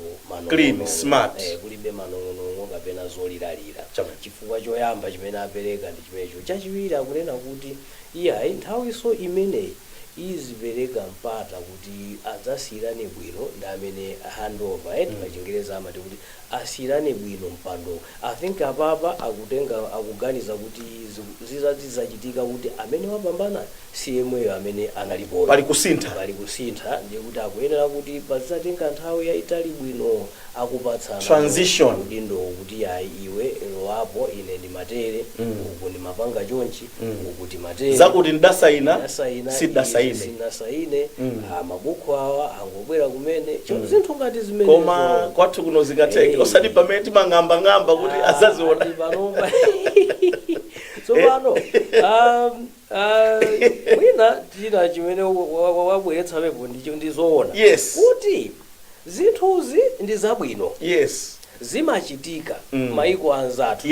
Clean, manong'onong'o, smart. Kulibe manong'onong'o kapena zoliralira. Chabwino. Chifukwa choyamba chimene apereka ndi chimenecho. Chachiwiri, akunena kuti iyayi, nthawiso imeneyi izipereka mpata kuti adzasiyirane bwino ndi amene handover, pa Chingereza amati kuti asiyirane bwino mpando. I think apapa akutenga, akuganiza kuti zizati zachitika kuti amene wapambana si yemweyo amene analipoyo. Pali kusintha. Pali kusintha, ndiye kuti akuyenera kuti pazizatenga nthawi yayitali bwino akupatsana Transition. udindo, kuti ayi, iwe lowapo, ine ndimatere, uku ndimapanga chonchi, uku timatere. Zakuti ndasayina, Ndasaina, sidasaine. Sinasaine. Mabuku awa angobwera kumene. Zinthu ngati zimenezo. Koma kwathu kuno zingatheke? Osati pamene timang'ambang'amba kuti azaziona. Ati panopa tsopano mwina china chimene wabweretsa pepo ndicho ndizoona kuti zinthuzi ndi zabwino, zimachitika maiko anzathu,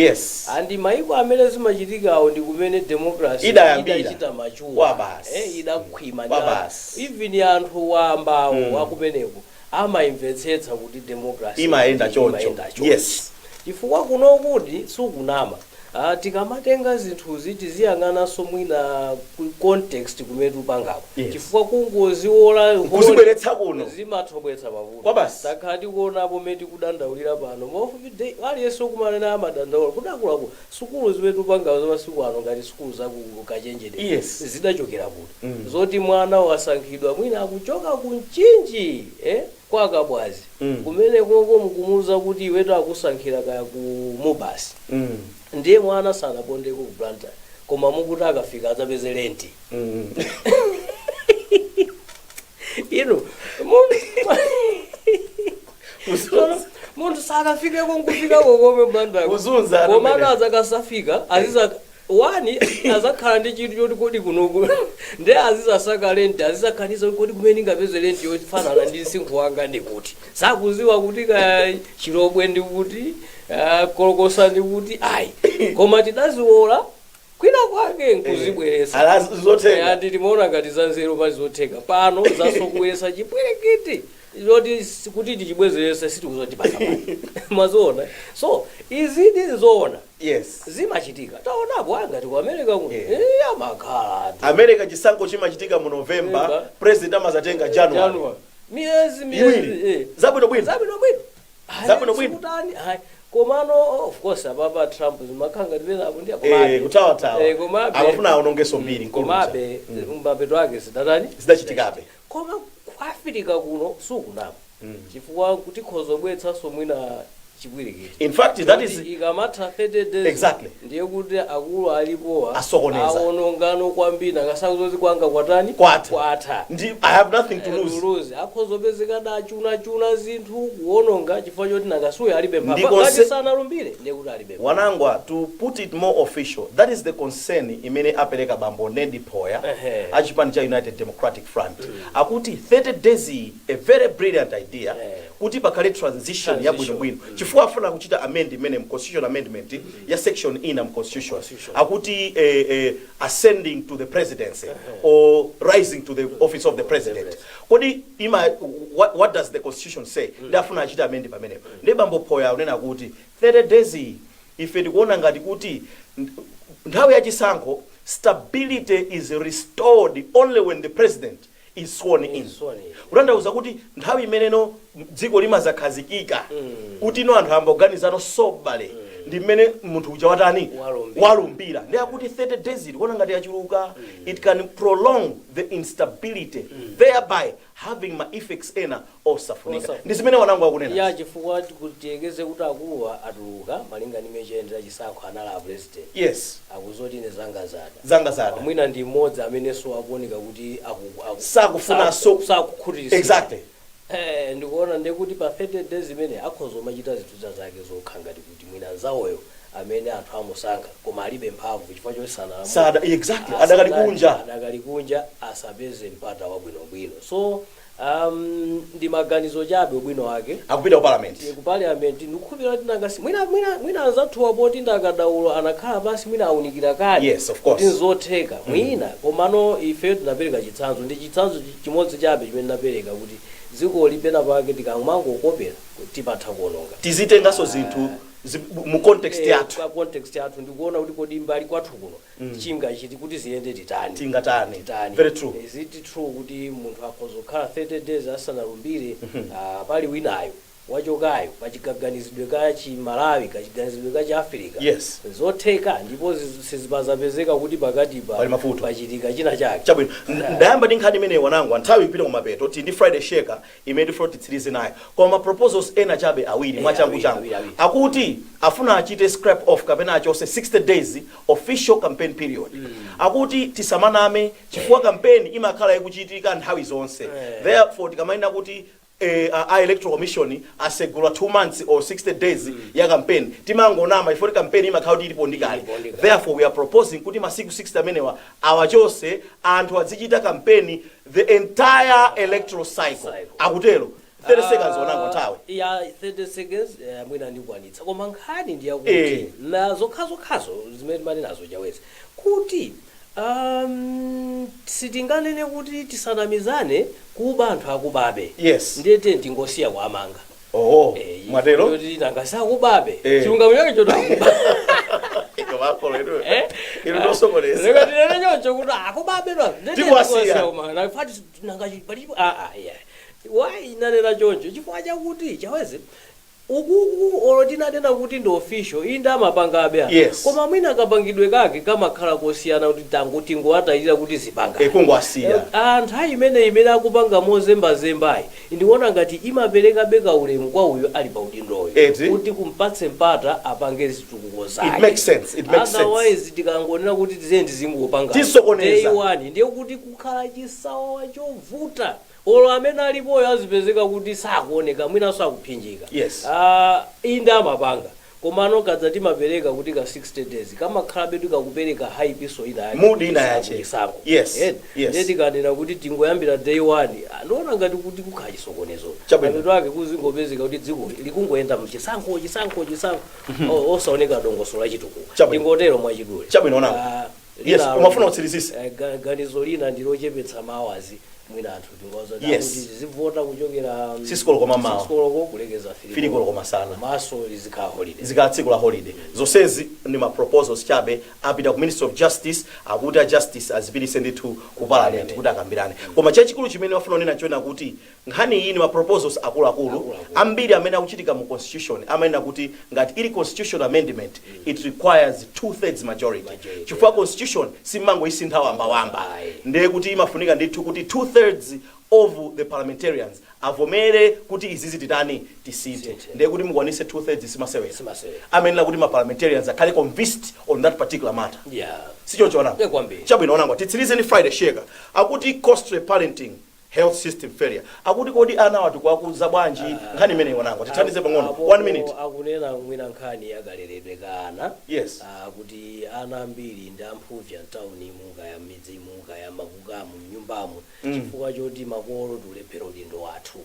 and maiko amene zimachitikawo ndi kumene democracy Idayambira. idachita mature, Wabasi. Idakhwima. Wabasi. Even anthu wambawo akumeneko amayimvetsetsa kuti democracy Imayenda choncho. Imayenda choncho. Chifukwa kuno kuti sukunama, tikamatenga zinthuzi tiziyang'ananso mwina ku context kumene tupangako, chifukwa kungoziwola Kuzibweretsa kuno. Zimathobwetsa mavuto. Kwa basi. Takhala tikuonapo mmene tikudandaulira pano mafupi, aliyense ukumanena amadandaula kuti akuluakulu, sukulu zimene tupangazo masiku ano ngati sukulu zaku kachenjede zidachokera kuti? Zoti mwana wasankhidwa mwina akuchoka ku Mchinji, kwa Kabwazi, kumene koko mukumuuza kuti iweto akusankhira kaya ku Mubasi, ndiye mwana sanapondeko ku Blantyre, koma mukuti akafika adzapeze renti. Inu munthu sanafikeko nkufikako kome Blantyre. Kuzunza Komano amene. Azakasafika aziza wani azakhala ndi chinthu choti kodi kunoku, ndi azizasaka renti, azizakhaniza kuti kodi kumene ingapeze renti yofanana ndi msinkhu wanga ndi kuti? Sakuziwa kuti kaya Chilobwe ndi kuti, Kolokosa ndi kuti, ayi, koma tidaziwola kwina kwake nkuzibweretsa. Ala zotheka. Andi timaona ngati zanzeru, pali zotheka pano zasokubweretsa chipwirikiti zoti kuti tichibwezerese sitikuzotipasa mazoona. So izi ndi zoona, zimachitika, taonapo angati ku America kuno. Amakhala atu. America chisankho chimachitika mu November, November. President amazatenga January. January. Miyezi miyezi Iwiri. Zabwino bwino. Zabwino bwino. Zabwino bwino. Sikutani, ayi, komano of course apapa Trump zimakhala ngati penapo ndi Kutawatawa. Komabe Amafuna aonongeso mbiri nkulucha. Komabe mapeto ake zidatani? Zidachitikabe. Koma ku Africa kuno sukunama, chifukwa kuti khozobweretsanso mwina chipwirikiti. In fact, that is Kuti ikamatha 30 days, ndiye kuti akulu alipowa Asokoneza. aonongano kwambiri, angasakuzoti kwanga kwatani? Kwatha. Kwatha. Ndi I have nothing to lose. Lose, akhozopezeka dachunachuna zinthu kuononga chifukwa choti nakasuyo alibe mphamvu. Ngati sanalumbire, ndiye kuti alibe mphamvu. Wanangwa, to put it more official, that is the concern imene apereka bambo Nedi Poya achipani cha United Democratic Front. Akuti 30 days iyi, a very brilliant idea. Kuti pakhale transition Transition. yabwinobwino, chifukwa afuna kuchita amend imene mu constitution, amendment ya section ina mu constitution. Constitution. Akuti ascending to the presidency or rising to the office of the president, kodi ima what does the constitution say? Ndi afuna achita amend pamenepo. Ndi bambo Phoya unena kuti 30 days iyi, ife tikuona ngati kuti nthawi yachisankho, stability is restored only when the president is sworn in. Is sworn in. Kutanthauza kuti nthawi imeneno dziko limazakhazikika, kuti ino anthu amboganizano sobale, ndi mmene munthu uja watani? Walumbira. Walumbira. Ndi akuti 30 days tikuona ngati yachuluka, it can prolong the instability, thereby having ma effects ena osafunika. Osafunika. Ndi zimene wanangu akunena. Ya, chifukwa tiyekeze kuti akuluwa atuluka malinga ndi mmene chayendera chisankho, anali a president, akuzoti ine zanga zada. Zanga zada. Mwina ndi mmodzi amenenso akuoneka kuti Sakufunanso. Sakukhutiritsidwa. Ndikuona ndekuti pa 30 days imene akhoza umachita zinthu zake zokha, ngati kuti mwina anzawoyo amene anthu amusankha koma alibe mphamvu chifukwa choti sanalamule. Sada, exactly, adakali kunja. Adakali kunja, asapeze mpata wabwinobwino. So ndi maganizo chabe, ubwino wake akupita ku parliament. Ku parliament. Ndikukhulupirira kuti nangasi mwina anzathuwa poti ndakadaulo anakhala pasi, mwina awunikira kale Yes, of course. kuti nzotheka mwina. Komano ife tinapereka chitsanzo, ndi chitsanzo chimodzi chabe chimene tinapereka, kuti dziko lipena pake tikamangokopera tipatha kuononga. Tizitenganso zinthu mu context yathu. Kwa context yathu, ndikuona kuti kodi mbali kwathu kuno chingachiti kuti ziyende titani? Tingatani? Titani? Very true. Is it true kuti munthu akhoza kukhala 30 days asanalumbire, pali winayo wachokayo, pachigaganizidwe ka Chimalawi, kachiganizidwe ka Chiafrika? Zotheka, ndipo sizipazapezeka kuti pakatipa Pali mavuto. Pachitika china chake. Chabwino. Ndayamba ndi nkhani imeneyi, wanangu, nthawi ipita kumapeto. Tili ndi Friday Shaker imene tifuna titsirize nayo, koma proposals ena chabe awiri mwachangu changu. Awiri, awiri. Akuti afuna achite scrap off kapena achose 60 days official campaign period. Akuti tisamaname, chifukwa campaign imakhala ikuchitika nthawi zonse. Therefore tikamanena kuti a Electoral Commission asegula 2 months or 60 days ya campaign, timangonama, chifukwa campaign imakhala kuti ilipo ndikale. Ilipo ndikale. Therefore we are proposing kuti masiku 60 amenewa awachose, anthu azichita campaign the entire electoral cycle. Cycle. Akutero. 30 seconds, wanangu, nthawi. Ya, 30 seconds, mwina ndikwanitsa, koma nkhani ndiyakuti na zokhazokhazo zimene timati nazo chawezi kuti sitinganene kuti tisanamizane, kuba anthu akubabe. Ndiyete tingosiya kuamanga. Oh, mwatero. Kuti nangasakubabe, chilungamo chake choti akuba. Ikomakolo inu. Eh? Inu ndosokoneza. Leka tinene choncho kuti akubabe. Tikuwasiya. Nanga why inanena choncho? Chifukwa chakuti chawezi ukuku olo tinanena kuti ndi official, iyi ndi amapangabe anthu. Koma mwina akapangidwe kake kamakhala kosiyana, kuti tangu tingoatayira kuti zipanga. Kungowasiya. Anthu imene akupanga mozembazembayi, ndikuona ngati imaperekabe kaulemu kwa uyo ali pa udindoyo, kuti kumpatse mpata apange zitukuko zake. It makes sense, it makes sense. Otherwise tikangonena kuti tiziye ndizingopanga Tisokoneza. day one, ndiye kuti kukhala chisawawa chovuta. Olo amene alipoyo azipezeka kuti sakuoneka, mwinanso akuphinjika. Inde amapanga, komano kadza timapereka kuti ka 60 days kamakhalabe tikakupereka haipiso ina yake. Mood ina yache. Chisankho. Yes. Ndiye tikanena kuti tingoyambira day one, ndiona ngati kuti kukhala chisokonezo. Chabwino. Mapeto ake kuzingopezeka kuti dziko likungoyenda mchisankho, chisankho, chisankho, osaoneka dongosolo la chitukuko. Chabwino. Ndingotero mwachidule. Chabwino, onako. Yes, umafuna utsirizise. Ganizo lina ndilochepetsa mawazi, mwina anthu tingoza kuti zivota kuchokera 6 koloko mamawa. 6 koloko kulekeza 3 koloko masana. Maso lizikhala holiday. Zikhala tsiku la holiday. Zonsezi ndi ma proposals chabe, apita ku Ministry of Justice. Akuti a Justice azipitise ndithu ku parliament kuti akambirane. Koma chachikulu chimene wafuna kunena chona kuti nkhani iyi ni ma proposals akuluakulu. Akuluakulu. Ambiri amene akuchitika mu constitution amanena kuti ngati ili constitution amendment, it requires two thirds majority, Majority, chifukwa constitution simmangoisintha wambawamba. Ayi. Ndiye kuti imafunika ndithu kuti two thirds of the parliamentarians avomere kuti izizi titani? Tisinthe. Tisinthe. Ndiye kuti mukwanise two thirds simasewera. Simasewera. Amenera kuti ma parliamentarians akhale convinced on that particular matter. Sichoncho, wanangu? Yeah, kwambiri. Chabwino, wanangu, titsirize ni Friday Shaker. Akuti costly parenting, health system failure. Akuti kodi ana watu kwakuza bwanji? Nkhani imeneyi, wanangu, tithandize pang'ono. One minute. Akunena mwina nkhani yakaleredwe ka ana. Kuti ana ambiri ndi amphuvya mtaunimu, kaya m'midzimu, kaya makukamu, mnyumbamu, chifukwa choti makolo tiulephera udindo wathu.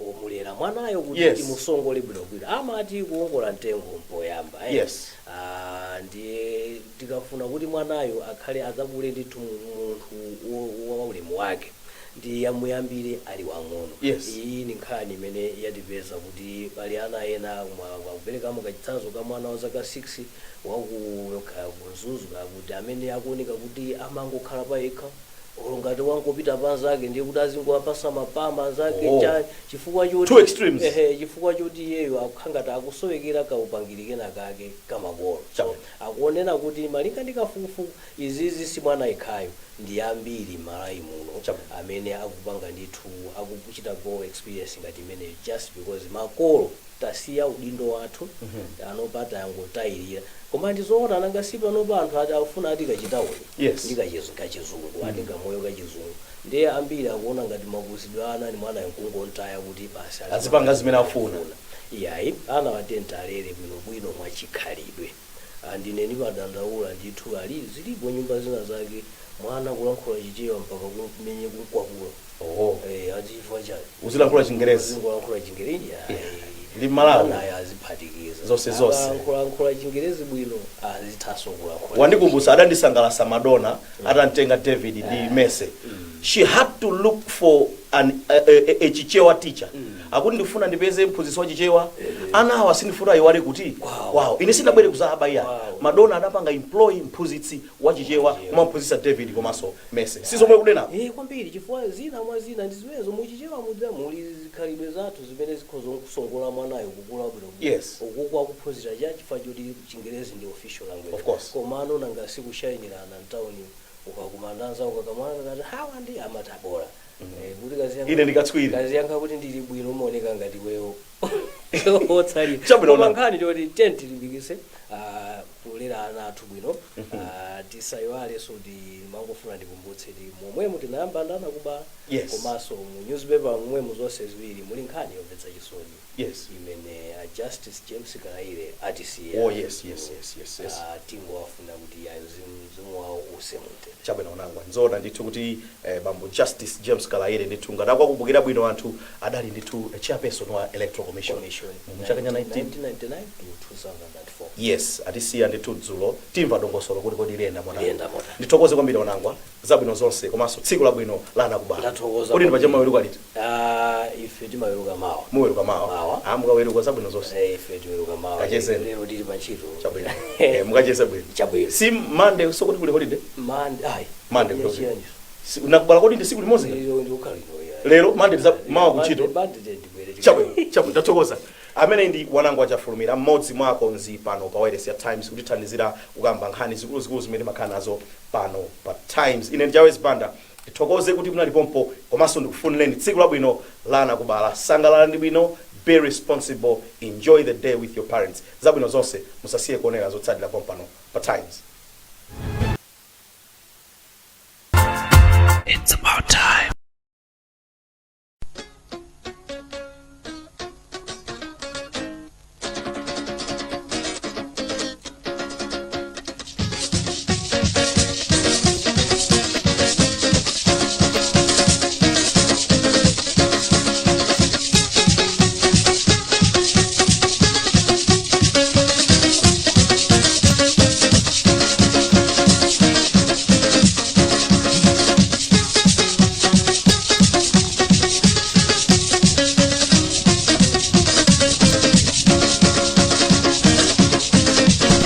Omulera mwanayo kuti timusongole bwinobwino. Amati kuwongola mtengo mpoyamba, eh? Ah, ndiye tikafuna kuti mwanayo akhale adzakule ndithu munthu wa ulemu wake, ndi amuyambire ali wang'ono. Iyi ni nkhani imene yatipeza kuti pali ana ena akuperekamo kachitsanzo ka mwana wa zaka 6 waku ku Mzuzu, kakuti amene akuoneka kuti amangokhala pa yekha, olo ngati wangopita pa anzake ndiye kuti azingowapasa mapama anzake. Cha chifukwa choti Two extremes. Ehe, chifukwa choti iyeyo akukhala ngati akusowekera kaupangiri kena kake kamakolo. So akuonena kuti malinga ndi kafukufuku, izizi si mwana yekhayo, ndi ambiri m'Malawi muno amene akupanga ndithu, akuchita go experience ngati imeneyo, just because makolo tasiya udindo wathu, anopa tayangotayirira. Koma ndizoona, nanga si panopa anthu ati akufuna ati kachitawuni ndi kachizungu, ati kamoyo kachizungu. Ndiye ambiri akuona ngati makuzidwe ana ni mwana nkungontaya kuti basi azipanga zimene afuna. Iyayi, ana watenta alere bwinobwino mwachikhalidwe. Ah, ndine ndimadandaula ndithu, ali zilipo nyumba zina zake mwana kulankhula Chichewa mpaka kumenye kunkwapula. Eh, ati chifukwa chani? Uzilankhula Chingerezi. Uzingolankhula Chingerezi. Ndi Malawi. Anayo aziphatikiza. Zonse zonse. Akalankhula Chingerezi bwino, azithanso kulankhula. Wandikumbutsa, adandisangalatsa Madonna atamtenga David ndi Messi. She had to look for a Chichewa teacher. Akuti ndifuna ndipeze mphunzitsi wa Chichewa, ana awa sindifuna ayiwale kuti kwawo. Ine sindabwere kuzaba iya. Madonna adapanga employ mphunzitsi wa Chichewa kumamphunzitsa David komanso Messi. Sizomwe kunena? Eh, kwambiri, chifukwa zina mwa zina ndi zimenezo. Muchichewa mudza muli zikhalidwe zathu zimene zikhoza kusongola mwanayo kukula bwino. Ukuku akuphunzira cha chifukwa choti Chingerezi ndi official language. Of course. Komano nanga sikushayinirana mtawuni, ukakumana anzawo, kakamwana kakati hawa ndi amatabola. Eh, kuti kaziyankha Ine ndikatswiri. Kaziyankha kuti ndili bwino, umaoneka ngati wewo otsalira. Chabwino, Koma na. nkhani choti tiyeni tilimbikitse kulera ana athu bwino. Tisayiwalenso kuti mangofuna ndikumbutse ti momwemo tinayamba ndana kuba komanso mu newspaper momwemo zonse ziwiri muli nkhani yomvetsa chisoni imene a Justice James Kalaile atisiya. Oh, yes. Tingowafuna kuti ayo mzimu wawo use mumtendere. Chabwino, Wanangwa. Nzoona ndithu kuti bambo Justice James Kalaile ndithu, ngati akukumbukira bwino anthu, adali ndithu chairperson wa Electoral Commission Commission mu chaka cha 19 1999 to 2004. Yes, atisiya ndithu dzulo. Timva dongosolo kuti kodi liyenda motani. Liyenda motani. Ndithokoze kwambiri, Wanangwa. Zabwino zonse komanso tsiku labwino la anakubala. Ndathokoza Kodi ndi kwambiri. pachama weruka liti? Ah, ife timaweruka mawa. Muweruka mawa? Mawa. Ah, mukaweruka zabwino zonse. Eh, ife tiweruka mawa. Kachezeni. Lero tili pa ntchito. Chabwino, mukacheze bwino. Chabwino. Si Monday so kuti kuli holiday? Monday ayi. Monday Ya kutoka. chiyani? Nakubala kodi ndi tsiku limodzi? Lero ndi ukhala lino ya. Lero Monday mawa kuntchito. Monday ndibwere. Chabwino, chabwino, tathokoza. Amene ndi Wanangwa Chafulumira, mmodzi mwa akonzi pano pa wireless ya Times, kutithandizira kukamba nkhani zikuluzikulu zimene timakhala nazo pano pa Times. Ine ndi Jawes Banda. Ndithokoze kuti munali pompo komanso ndikufunireni tsiku labwino la anakubala. Sangalala ndi bwino, be responsible, enjoy the day with your parents. Zabwino zonse, musasiye kuonera zotsatira pompano pa Times. It's about time.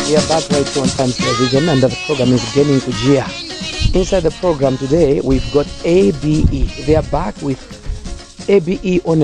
We are back right here on Times Television, and the program is Gaining Kujia. Inside the program today, we've got ABE. They are back with ABE on a